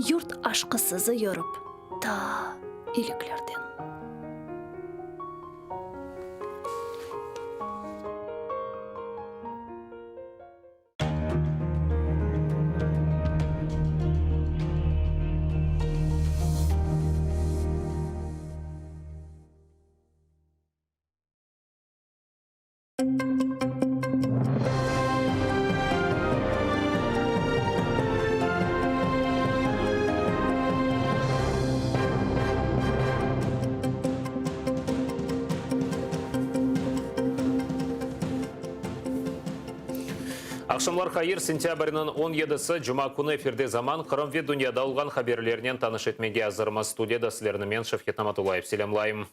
Yurt aşqı sızıyorıp ta iliklerden. Aqşamlar hayır, sentâbrniñ on yedisi, cuma künü efirde Zaman, Qırım ve dünyada olğan haberlernen tanış etmege azırmız. Studiyada sizlerni men, Şevket Namatullayev, selâmlayım.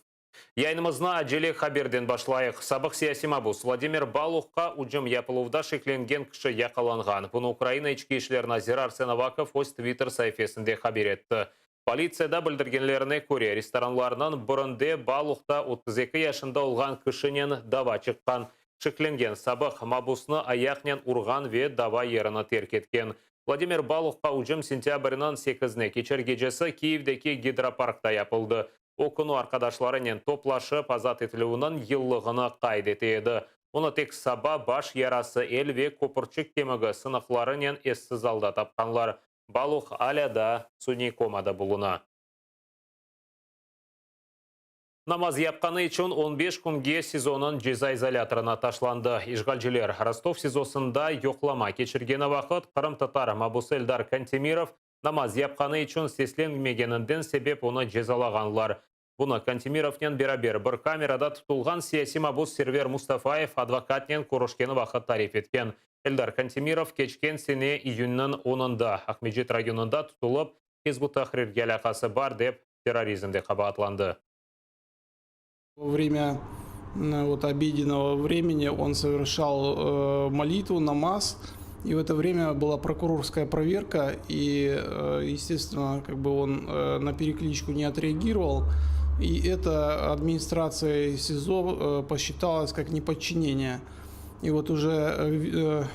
Yayınımıznı acele haberden başlayıq. Sabıq siyasiy mabus Vladimir Baluhqa ücüm yapıluvda şeklengen kişi yaqalanğan. Bunı Ukraina İçki işler naziri Arsen Avakov öz Twitter saifesinde haber etti. Politsiyada bildirgenlerine köre, restoranlarnıñ birinde Baluhta 32 yaşında olğan kişinen dava çıqqan. Şeklengen sabıq mabusnı ayaqnen urğan ve dava yerini terk etken. Vladimir Baluhqa ücüm sentâbrniñ sekizine keçer gecesi Kiyevdeki Gidroparkta yapıldı. O künü arqadaşlarınen toplaşıp, azat etilüviniñ yıllığını qayd ete edi. Onı tek saba baş yarası, el ve köpürçik kemigi sınıqlarınen essiz alda tapqanlar. Baluh alâ daa suniy komada buluna. Namaz yapqanı içün on beş künge SİZOnıñ ceza izolâtorına taşlandı. İşğalciler Rostov SİZOsında yoqlama keçirgeni vaqıt qırımtatar mabusı Eldar Kantemirov Namaz yapqanı içün seslenmegeninden sebep onı cezalağanlar. Bunı Kantimirovnen beraber bir kamerada tutulğan siyasiy mabus Server Mustafayev advokatnen körüşkeni vaqıt tarif etken. Eldar Kantimirov keçken sene iyünniñ onunda Aqmescit rayonında tutulıp, Hizb ut-Tahrirge alâqası bar dep, terrorizmde qabaatlandı. Во время вот обеденного времени он совершал молитву, намаз, и в это время была прокурорская проверка, и, естественно, как бы он на перекличку не отреагировал, и это администрацией СИЗО посчиталось как неподчинение. И вот уже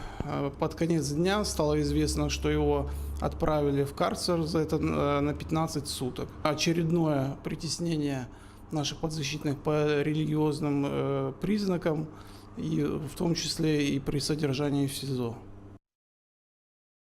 под конец дня стало известно, что его отправили в карцер за это на 15 суток. Очередное притеснение наших подзащитных по религиозным признакам, и в том числе и при содержании в СИЗО.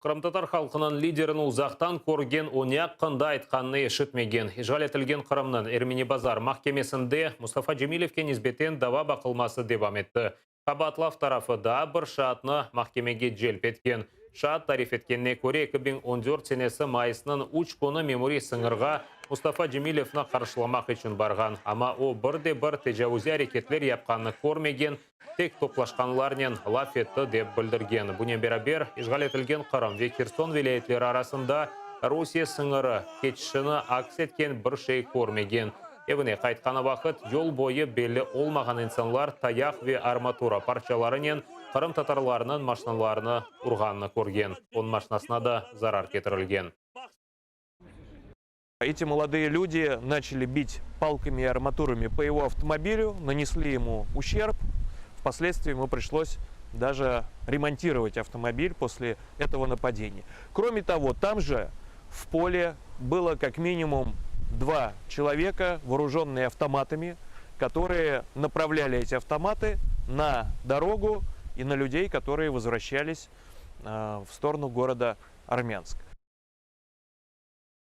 Qırımtatar halqınıñ liderini uzaqtan körgen, o ne aqqında aytqanını eşitmegen. İşğal etilgen Qırımnıñ Ermeni Bazar mahkemesinde Mustafa Cemilevge nisbeten dava baqılması devam etti. Qabaatlav tarafı daa bir şaatnı mahkemege celp etken. Şaat tarif etkenine köre, 2014 senesi mayısnıñ üç künü memuriy sıñırğa Mustafa Cemilevni qarşılamaq içün barğan, amma o bir de bir tecavuziy areketler yapqanını körmegen, tek toplaşqanlarnen laf etti, dep bildirgen. Bunen beraber, işğal etilgen Qırım ve Herson vilâyetleri arasında Rusiye sıñırı keçişini aks etken bir şey körmegen. Evine qaytqanı vaqıt yol boyu belli olmağan insanlar tayaq ve armatura parçalarınen qırımtatarlarnıñ maşnalarını urğanını körgen. Onıñ maşnasına da zarar ketirilgen. Eti molodые люди начали бить палками и арматурами по его автомобилю, нанесли ему ущерб. Впоследствии ему пришлось даже ремонтировать автомобиль после этого нападения. Кроме того, там же в поле было как минимум два человека, вооруженные автоматами, которые направляли эти автоматы на дорогу и на людей, которые возвращались в сторону города Армянск.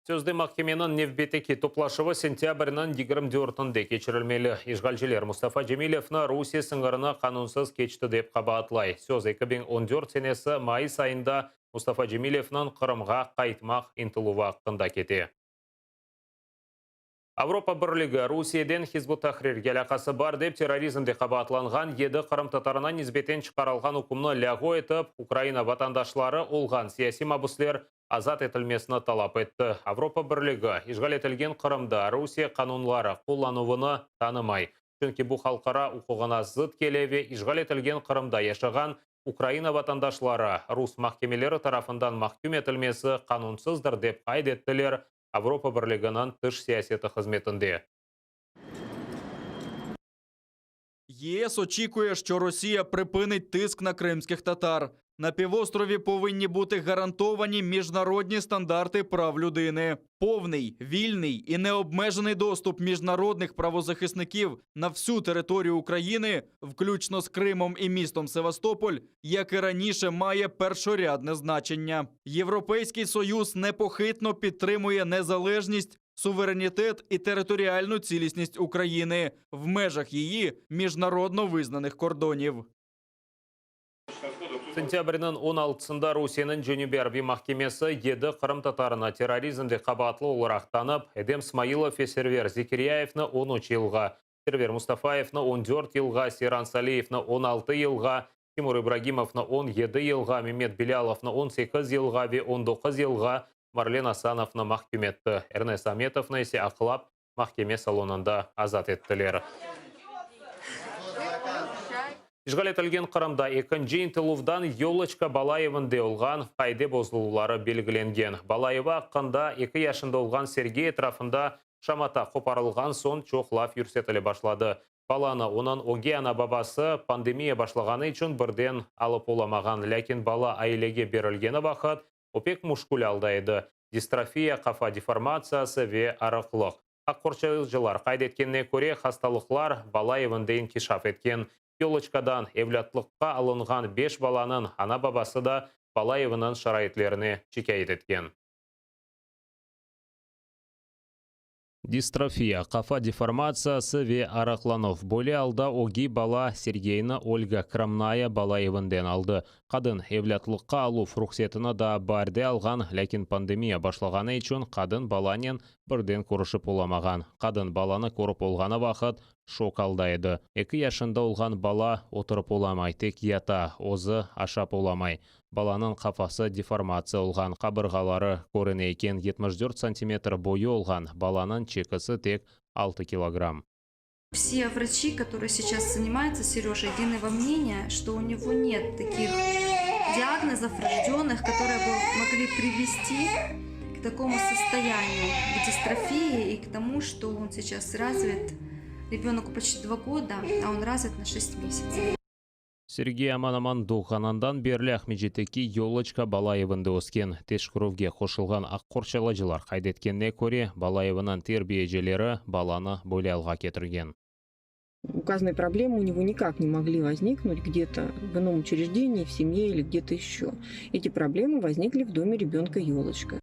Sözde mahkemeniñ nevbetteki toplaşuvı sentâbrniñ 24-nde keçirilmeli. İşğalciler Mustafa Cemilevni Rusiye sıñırını qanunsız keçti dep qabaatlay. Söz 2014 senesi mayıs ayında Mustafa Cemilevniñ Qırımğa qaytmaq ıntıluvı aqqında kete. Avropa Birligi, Rusiyeden Hizb ut-Tahrirge alâqası bar dep terrorizmde qabaatlanğan yedi qırımtatarına nisbeten çıqarılğan ükümni lâğu etip, Ukraina vatandaşları olğan siyasiy mabüsler azat etilmesini talap etti. Avropa Birligi, işğal etilgen Qırımda Rusiye qanunları qullanuvını tanımay, çünki bu halqara uquğına zıt kele ve işğal etilgen Qırımda yaşağan Ukraina vatandaşları rus mahkemeleri tarafından mahküm etilmesi qanunsızdır, dep qayd ettiler Avropa Birliginiñ tış siyaseti hızmetinde. ЄС очікує, що Росія припинить тиск на кримських татар. На півострові повинні бути гарантовані міжнародні стандарти прав людини, повний, вільний і необмежений доступ міжнародних правозахисників на всю територію України, включно з Кримом і містом Севастополь, як і раніше, має першорядне значення. Європейський союз непохитно підтримує незалежність. Суверенітет і територіальну цілісність України в межах її міжнародно визнаних кордонів. Sentâbrniñ 16-sında Rusiyeniñ Cenübiy arbiy mahkemesi yedi qırımtatarını terrorizmde qabaatlı olaraq tanıp, Edem Smailov ve Server Zekiryayevni 13 yılğa, Server Mustafayevni 14 yılğa, Seyran Saliyevni 16 yılğa, Timur İbragimovnı 17 yılğa, Memet Bilâlovnı 18 yılğa ve 19 yılğa Marlen Asanovnı mahküm etti. Ernes Ametovnı ise aqlap, mahkeme salonında azat ettiler. İşğal etilgen Qırımda ekinci ıntıluvdan Yoloçka bala evinde olğan qaide bozuluvları belgilengen. Bala evi aqqında eki yaşında olğan Sergey etrafında şamata qoparılğan soñ çoq laf yürsetile başladı. Balanı onıñ ögey ana-babası pandemiya başlağanı içün birden alıp olamağan, lâkin bala ailege berilgeni vaqıt o pek muşkül alda edi, distrofiya, qafa deformatsiyası ve arıqlıq. Aq qorçalayıcılar qayd etkenine köre, hastalıqlar bala evinde inkişaf etken. Yoloçkadan evlâtlıqqa alınğan beş balanıñ ana-babası da bala eviniñ şaraitlerine şikâyet etken. Distrofiya, qafa deformatsiyası ve arıqlanuv, böyle alda ögey bala Sergeyni Olga Kromnaya bala evinden aldı. Qadın, evlâtlıqqa aluv ruhsetini daa baarde alğan, lâkin pandemiya başlağanı içün qadın balanen birden körüşip olamağan. Qadın balanı körip olğanı vaqıt şok alda edi. Eki yaşında olğan bala oturıp olamay, tek yata, özü aşap olamay. Balanıñ qafası deformatsiya olğan, qabırğaları körüne eken, 74 santimetr boyu olğan balanıñ çekisi tek 6 kilogramm. Все врачи, которые сейчас занимаются Сережей, единого мнения, что у него нет таких диагнозов врожденных, которые бы могли привести к такому состоянию, к дистрофии и к тому, что он сейчас развит. Ребенку почти 2 года, а он развит на 6 месяцев. Sergey aman-aman doğğanından berli Aqmescitteki Yoloçka bala evinde ösken. Teşkerüvge qoşulğan aq qorçalayıcılar qayd etkenine köre, bala eviniñ terbiyecileri balanı böyle alğa ketirgen. Указанные проблемы у него никак не могли возникнуть где-то в ином учреждении, в семье или где-то еще. Эти проблемы возникли в доме ребенка Елочка.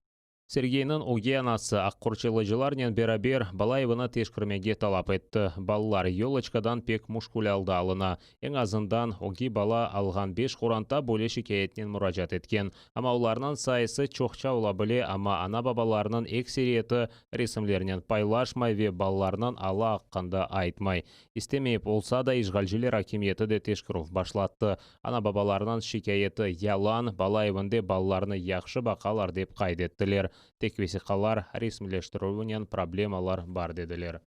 Sergeyniñ ögey anası aq qorçalayıcılarnen beraber bala evini teşkermege talap etti. Balalar Yoloçkadan pek muşkül alda alına. Eñ azından ögey bala alğan beş qoranta böyle şikâyetnen muracaat etken. Amma olarnıñ sayısı çoqça ola bile, amma ana-babalarnıñ ekseriyeti resimlernen paylaşmay ve balalarnıñ alı aqqında aytmay. İstemeyip olsa da, işğalciler akimiyeti de teşkerüv başlattı. Ana-babalarnıñ şikâyeti yalan, bala evinde balalarnı yahşı baqalar dep qayd ettiler. Tek vesiqalar resmiyleştirüvinen problemalar bar dediler.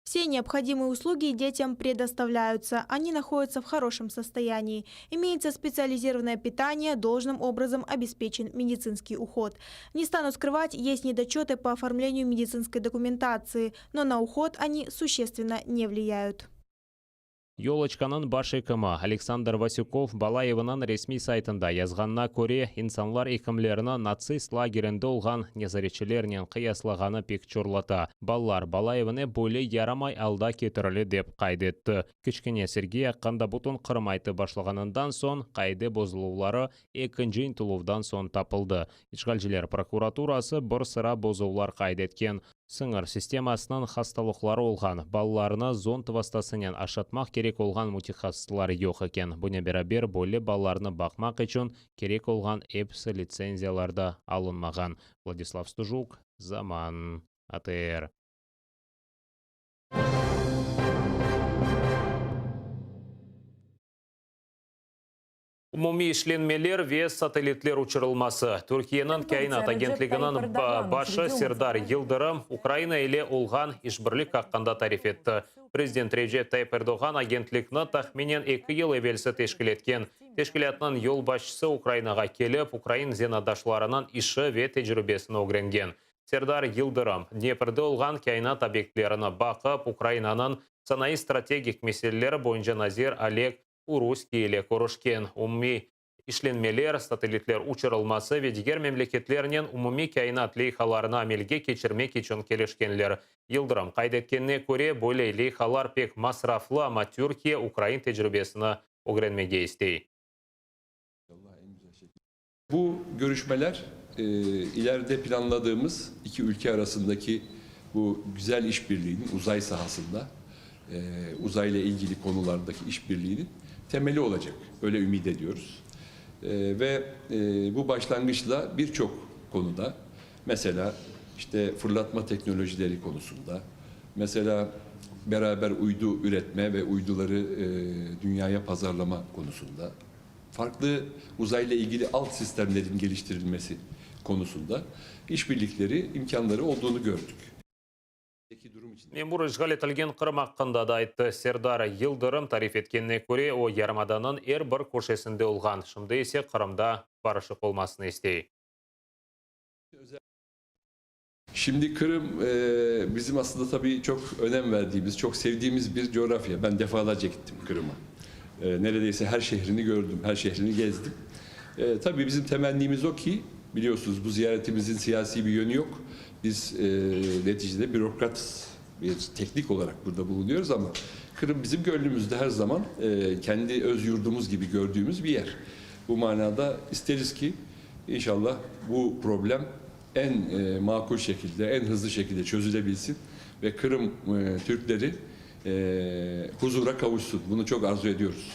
Все необходимые услуги детям предоставляются. Они находятся в хорошем состоянии. Имеется специализированное питание, должным образом обеспечен медицинский уход. Не стану скрывать, есть недочеты по оформлению медицинской документации, но на уход они существенно не влияют. Yoloçkanıñ baş ekimi Aleksandr Vasükov bala eviniñ resmiy saytında yazğanına köre, insanlar ekimlerni natsist lagerinde olğan nezaretçilernen qıyaslağanı pek çorlata. Balalar bala evine böyle yaramay alda ketirile dep qayd etti. Kiçkene Sergey aqqında bütün Qırım aytıp başlağanından soñ qaide bozuluvları ekinci ıntıluvdan soñ tapıldı. İşğalciler prokuraturası bir sıra bozuvlar qayd etken. Siñir sistemasınıñ hastalıqları olğan balalarnı zond vastasınen aşatmaq kerek olğan mütehassıslar yoq eken. Bunen beraber böyle balalarnı baqmaq içün kerek olğan episi litsenziyalar da alınmağan. Vladislav Stujuk, Zaman, ATR. Umumiy işlenmeler ve satellitler uçurılması. Türkiyeniñ Kâinat agentliginiñ başı Serdar Yıldırım Ukraina ile olğan işbirlik aqqında tarif etti. Prezident Recep Tayyip Erdoğan agentlikni tahminen 2 yıl evelsi teşkil etken. Teşkilâtnıñ yolbaşçısı Ukrainağa kelip, ukrain zenaatdaşlarınıñ işi ve tecribesini ögrengen. Serdar Yıldırım Dneprde olğan kâinat obyektlerini baqıp, Ukrainanıñ sanayı strategik meseleleri boyunca nazir Oleg Uruskiy ile körüşken. Umumiy. İşlenmeler, satelitler uçurılması ve diger memleketlernen umumiy kâinat leyhalarını amelge keçirmek içün kelişkenler. Yıldırım qayd etkenine köre, böyle leyhalar pek masraflı, amma Türkiye ukrain tecribesini ögrenmege istey. Bu görüşmeler ileride planladığımız iki ülke arasındaki bu güzel işbirliğinin uzay sahasında, uzayla ilgili konulardaki işbirliğinin temeli olacak. Öyle ümit ediyoruz. Ve bu başlangıçla birçok konuda, mesela işte fırlatma teknolojileri konusunda, mesela beraber uydu üretme ve uyduları dünyaya pazarlama konusunda, farklı uzayla ilgili alt sistemlerin geliştirilmesi konusunda işbirlikleri imkanları olduğunu gördük. Memur işğal etilgen Qırım aqqında da ayttı. Serdar Yıldırım tarif etkenine köre, o, yarımadanıñ er bir köşesinde olğan, şimdi ise Qırımda barışıq olmasını istey. Şimdi Kırım bizim aslında tabii çok önem verdiğimiz, çok sevdiğimiz bir coğrafya. Ben defalarca gittim Kırım'a. Neredeyse her şehrini gördüm, her şehrini gezdim. Tabii bizim temennimiz o ki, biliyorsunuz bu ziyaretimizin siyasi bir yönü yok. Biz neticede bürokrat bir teknik olarak burada bulunuyoruz ama Kırım bizim gönlümüzde her zaman kendi öz yurdumuz gibi gördüğümüz bir yer. Bu manada isteriz ki inşallah bu problem en makul şekilde, en hızlı şekilde çözülebilsin ve Kırım Türkleri huzura kavuşsun. Bunu çok arzu ediyoruz.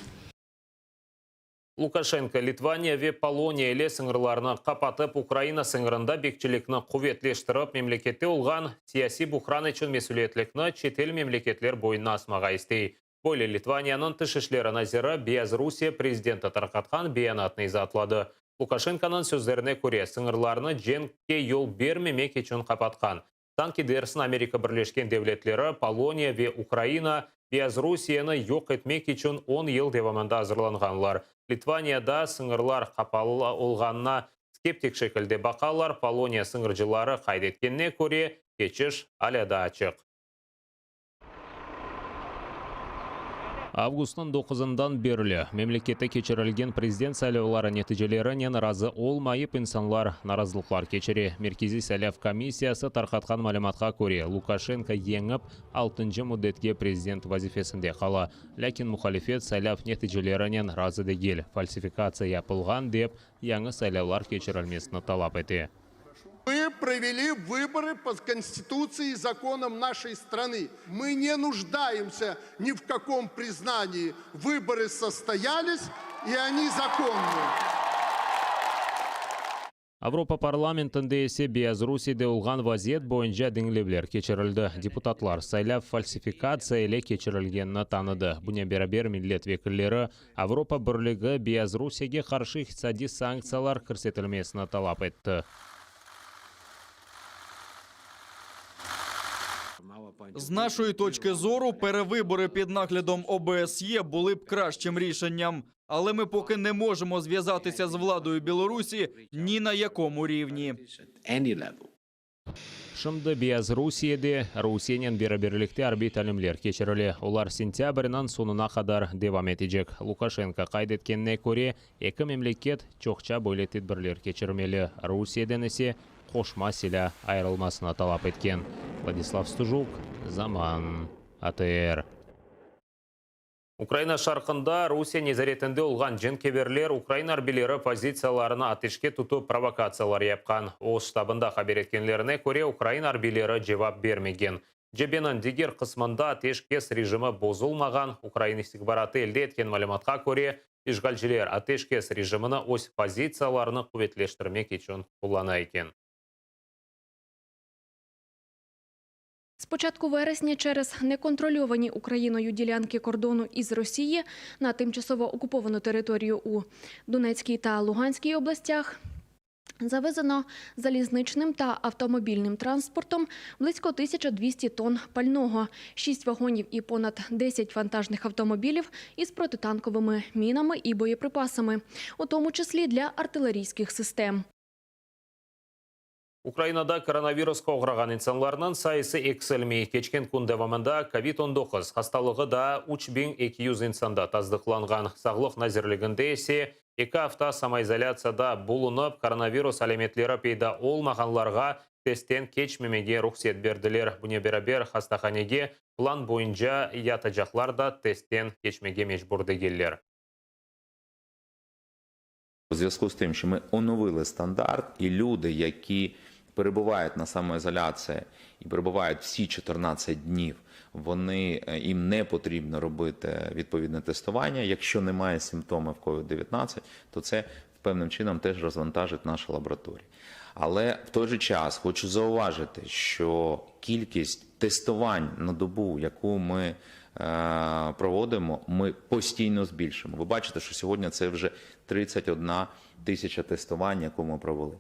Lukaşenko Litvaniya ve Poloniya ile sıñırlarını qapatıp, Ukraina sıñırında bekçilikni quvetleştirip, memlekette olğan siyasiy buhran içün mesüliyetlikni çetel memleketler boynuna asmağa istey. Böyle Litvaniyanıñ tış işleri naziri Beyazrusiye prezidenti tarqatqan beyanatnı izaatladı. Lukaşenkonıñ sözlerine köre, sıñırlarnı cenkke yol bermemek içün qapatqan. Sanki dersin Amerika Birleşken Devletleri, Poloniya ve Ukraina Beyazrusiyeni yoq etmek içün on yıl devamında azırlanğanlar. Litvaniyada sıñırlar qapalı olğanına skeptik şekilde baqalar, Poloniya sıñırcıları qayd etkenine köre, keçiş alâ daa açıq. Avgustnıñ doquzından berli memlekette keçirilgen prezident saylavları neticelerinen razı olmayıp insanlar narazılıqlar keçire. Merkeziy saylav komissiyası tarqatqan malümatqa köre, Lukaşenko yeñip, altıncı müddetke prezident vazifesinde qala. Lâkin muhalifet saylav neticelerinen razı degil, falsifikatsiya yapılğan dep, yañı saylavlar keçirilmesini talap ete. Мы провели выборы по Конституции и законам нашей страны. Мы не нуждаемся ни в каком признании. Выборы состоялись, и они законны. Avropa parlamentinde ise Beyazrusiyede olğan vaziyet boyunca diñlevler keçirildi. Deputatlar saylav falsifikatsiya ile keçirilgenini tanıdı. Bunen beraber millet vekilleri Avropa Birligi Beyazrusiyege qarşı iqtisadiy sanktsiyalar kirsetilmesini talap etti. З нашої точки зору, перевибори під наглядом ОБСЄ були б кращим рішенням. Але ми поки не можемо зв'язатися з владою Білорусі ні на якому рівні. Şimdi Beyazrusiyede Rusiyenen beraberlikte arbiy talimler keçirile. Olar sentâbrniñ soñuna qadar devam etecek. Lukaşenko qayd etkenine köre, eki memleket çoqça böyle tedbirler keçirmeli, Rusiyeden ise qoşma silâ ayırılmasını talap etken. Vladislav Stujuk, Zaman, ATR. Ukraina şarqında Rusiye nezaretinde olğan cenkeverler ukrain arbiyleri pozitsiyalarını ateşke tutıp provokatsiyalar yapqan. Öz ştabında haber etkenlerine köre, ukrain arbiyleri cevap bermegen. Cebeniñ diger qısmında ateşkes rejimi bozulmağan. Ukrain istihbaratı elde etken malümatqa köre, işğalciler ateşkes rejimini öz pozitsiyalarını quvetleştirmek içün qullana eken. З початку вересня через неконтрольовані Україною ділянки кордону із Росії на тимчасово окуповану територію у Донецькій та Луганській областях завезено залізничним та автомобільним транспортом близько 1200 тонн пального, 6 вагонів і понад 10 вантажних автомобілів із протитанковими мінами і боєприпасами, у тому числі для артилерійських систем. Ukrainada koronavirusqa oğrağan insanlarnıñ sayısı eksilmey. Keçken kün devamında kovid 19 hastalığı daa 3200 insanda tasdıqlanğan. Sağlıq nazirliginde ise eki afta samoizolâtsiyada bulunıp, koronavirus alâmetleri peyda olmağanlarğa testten keçmemege ruhset berdiler. Bunen beraber, hastahanege plan boyunca yatacaqlar da testten keçmege mecbur degiller. У зв'язку з тим, що ми оновили стандарт, і люди, які перебувають на самоізоляції і перебувають всі 14 днів, вони їм не потрібно робити відповідне тестування. Якщо немає симптомів COVID-19, то це певним чином теж розвантажить наші лабораторії. Але в той же час хочу зауважити, що кількість тестувань на добу, яку ми проводимо, ми постійно збільшимо. Ви бачите, що сьогодні це вже 31 тисяча тестувань, яку ми провели.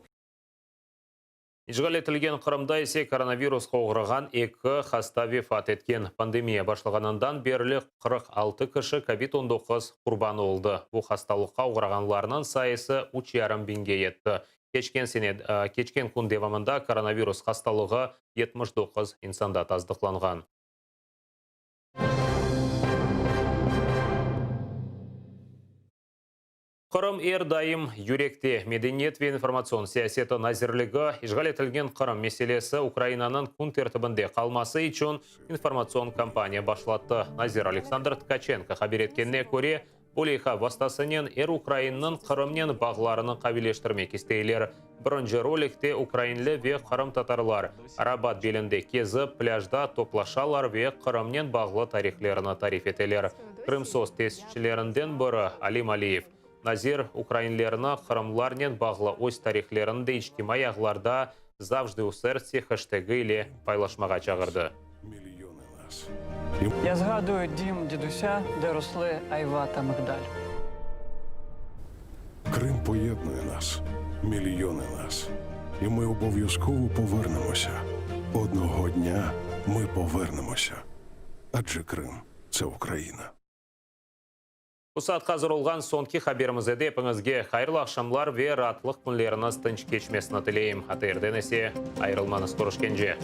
İşğal etilgen Qırımda ise koronavirusqa oğrağan eki hasta vefat etken. Pandemiya başlağanından berli 46 kişi COVID-19 qurbanı oldı. Bu hastalıqqa oğrağanlarnıñ sayısı 3,5 biñge yetti. Keçken sene, keçken kün devamında koronavirus hastalığı 79 insanda tasdıqlanğan. Qırım er daim yürekte. Medeniyet ve informatsion siyaseti nazirligi işğal etilgen Qırım meselesi Ukrainanıñ kün tertibinde qalması içün informatsion kampaniya başlattı. Nazir Aleksandr Tkaçenko haber etkenine köre, bu leyha vastasınen er ukrainniñ Qırımnen bağlarını qaviyleştirmek isteyler. Birinci rolikte ukrainli ve qırımtatarlar Arabat belinde kezip, plâjda toplaşalar ve Qırımnen bağlı tarihlerini tarif eteler. Krımsos tesisçilerinden biri Alim Aliyev. Nazir, ukrainlerni qırımlarnen bağlı öz tarihlerini de içtimaiy ağlarda Zavjdı u sertsi heştegi ile paylaşmağa çağırdı. Я згадую дім дідуся, де росли айва та мигдаль. Крим поєднує нас, мільйони нас. І ми обов'язково повернемося. Одного дня ми повернемося. Адже Крим це Україна. Bu saat hazır olğan soñki haberimiz edi. Epiñizge hayırlı aqşamlar ve raatlıq künleriñiz tınç keçmesini tileyim. ATRden ise ayırılmañız körüşkence.